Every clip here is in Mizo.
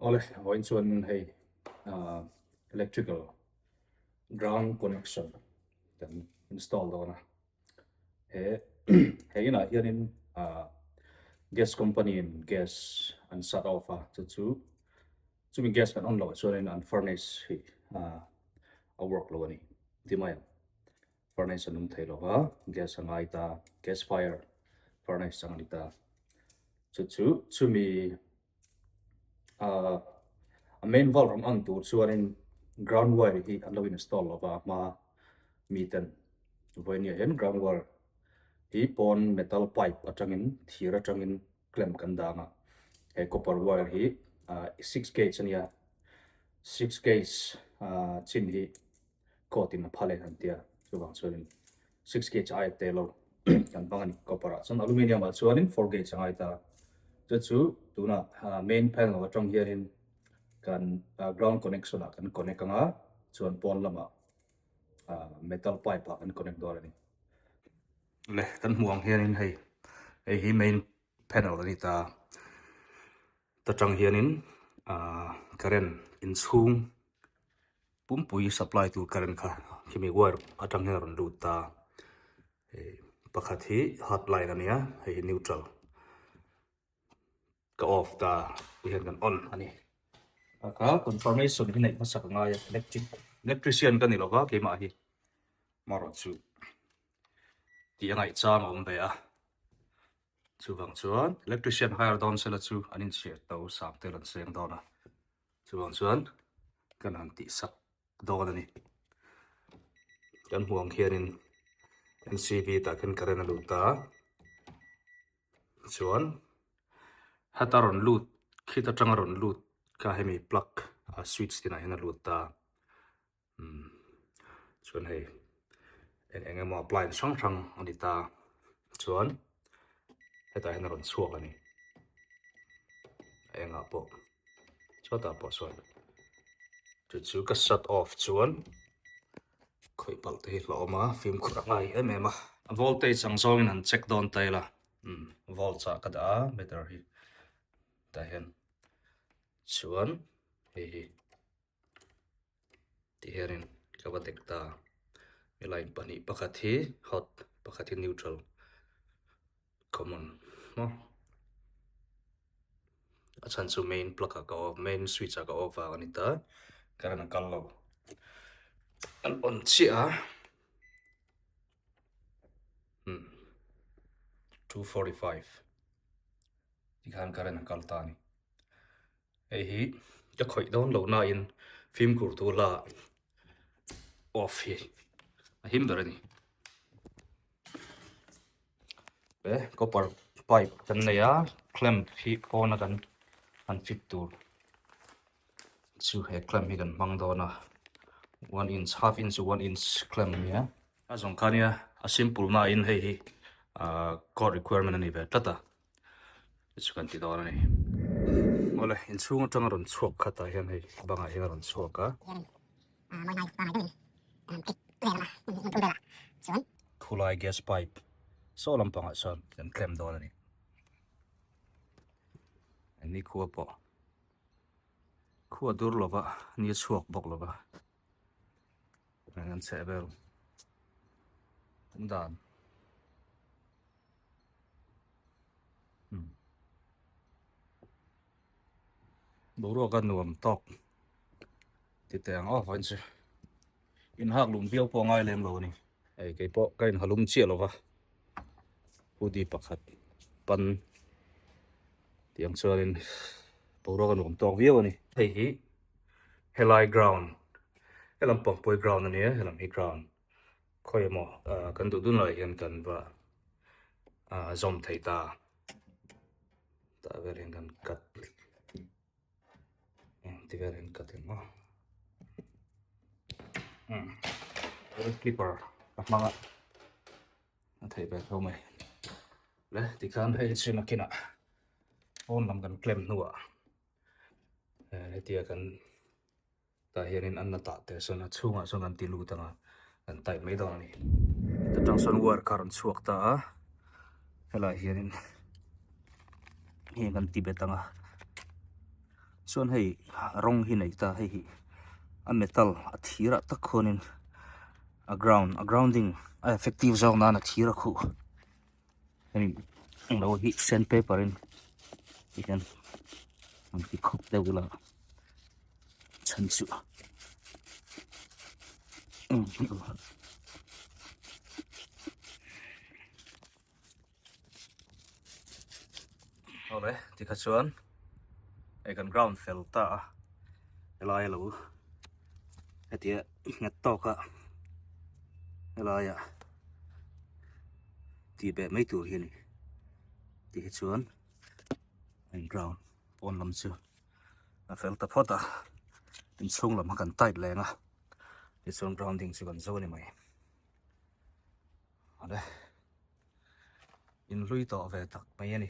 Awle vawiin chuan hei ah electrical ground connection kan install dawn a he he inah hianin ah gas company in gas an shut off a chu chu chumi gas kan on loh chuanin an furnace hi ah a work lo a ni ti mai ang furnace an awm thei lo va gas a ngai ta gas fire furnace ang a ni ta chu chu chumi ahh a main valve ang ang tur chuanin ground wire hi an lo install lo va a hma mi ten vawinia hian ground wire hi pawn metal pipe atangin thir atangin clamp kan dang a he copper wire hi ahh six gauge ania six gauge ahh chin hi coat in a phal e an tia chuvang chuanin six gauge aia te lo kan hmang a ni copper ah chuan aluminium ah chuanin four gauge a ngai ta chu chu tunah main panel atang hianin kan ground connection ah kan connect anga chuan pawn lamah metal pipe ah kan connect dawn a ni le kan hmuh ang hianin hei hei hi main panel a ni ta ta tang hianin ah current inchhung Pumpui supply tur current kha khimi wire atang hian a rawn lut ta hei pakhat hi hot line a nia hei hi neutral ka off ta tihian kan on a ni a kha confirmation hi neih hmasak a ngai a electric electrician ka ni lo va keimah hi marawh chu tih a ngaih chang a awm ve a chuvang chuan electrician hire dawn sela chu an inchhiar to sang te rawn seng dawn a. Chuvang chuan kan han tih sak dawn a ni. Kan hmuh ang khianin MCB tah khian current a lut a, chuan heta rawn lut khit atanga rawn lut kha hemi plug a switch tinah hian a lut ta. Umm chuan hei eng eng emaw appliance hrang hrang a ni ta chuan hetah hian a rawn chhuak a ni a engah pawh chhuatah pawh sawn chu chu ka shut off chuan khawih palh te hi hlauhawm a fimkhur a ngai em em a. A voltage ang zawngin an check dawn ta ila umm volts ah ka dah a meter hi tah hian chuan hei hi. Ti hianin ka va dek ta he line pahnih pakhat hi hot pakhat hi neutral common maw a chhan chu main plug ah ka off main switch ah ka off vang a ni ta current a kal lo an on chiah a umm 245 tikhan current a kal ta a ni. Hei hi ka khawih dawn loh nain fimkhur tur la off hi a him ber a ni. E copper pipe kan nei a clamp hi pawna kan han fit tur chu he clamp hi kan hmang dawn a one inch half inch to one inch clamp a ni a. A zawng kha nia a simple nain hei hi ah code requirement a ni ve tlat a. chu kan ti dawn a ni awle inchhung atanga rawn chhuak khat ah hian hei bangah hian a rawn chhuak a khulai gas pipe saw lampangah chuan kan tlem dawn a ni ni khua pawh khua dur lova ni a chhuak bawk lova an chheh vel awm dan. Boruak a nuam tawk ti teh ang aw vawiin chu inhak lum viau pawh a ngai lem lo a ni. Hei kei pawh ka inha lum chiah lo va hoodie pakhat pan tih ang chuanin boruak a nuam tawk viau a ni. Hei hi helai ground helam pangpui ground a nia helam hi ground. Khawi emaw kan duh dun lai hian kan va zawm thei ta tah vel hian kan cut ti vel hian cut emaw clipper ka hmang a a theih ve tho mai le tikhan hei chu nakinah pawn lam kan claim hnuah hetia kan. Tah hianin an la tah teh sawn a chhungah sawn an ti lut ang a an type mai dawn a ni. Heta tang sawn wire kha a rawn chhuak ta a helaiah hianin heng an ti bet ang a. Chuan hei rawng hi nei ta hei hi a metal a thir ah tak khuanin a ground a grounding a effective zawk nan a thir a khuh hemi englo hi sand paper in ti hian an ti khawp deuh ila chhan chu Awle tikha chuan hei kan ground fel ta a helai a lo hetia nghet tawk a helaia tih beh mai tur hi a ni tih hi chuan a in ground pawn lam chu a fel ta phawt a inchhung lam kha kan tight leng a tichuan grounding chu kan zo a ni mai. Awle in hlui tawh ve tak mai a ni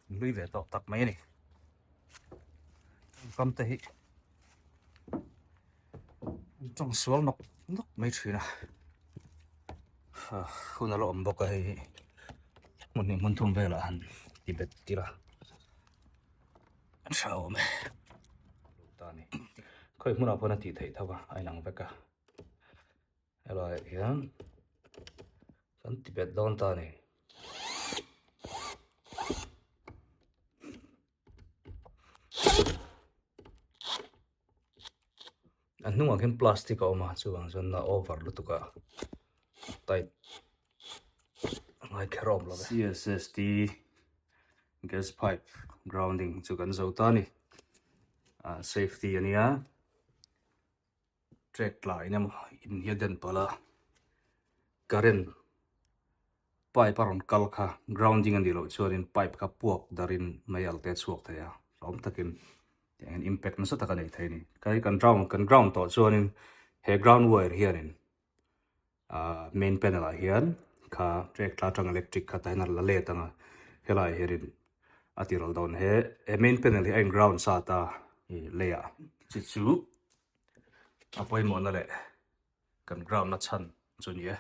in hlui ve tawh tak mai a ni tawngkam te hi an tawng sual nawk nawk mai thin a hun a la awm bawk a hei hi hmun hnih hmun thum velah han ti bet tir a tha awm e khawi hmunah pawh a tih theih tho a a inang vek a. Helaiah hian kan ti bet dawn ta a ni. A hnungah khian plastic a awm a chuvang chuan a over lutuk a tight a ngai kher awm lo ve. C_S_S_T gas pipe grounding chu kan zo ta a ni ah safety a nia. Track tlaiin emaw in hi a den palh a current pipe a rawn kal kha grounding a nih loh chuanin pipe kha puak darin mei al te a chhuak thei a hlawm takin tiang hian impact nasa tak a nei thei a ni kai kan ground kan ground tawh chuanin he ground wire hianin ahh main panel ah hian kha track tla atang electric kha tah hian a la let ang a helaiah hianin a ti ral dawn he he main panel hi a in ground sa ta ih leiah chi chu. A pawimawhna leh kan ground na chhan chu ni e.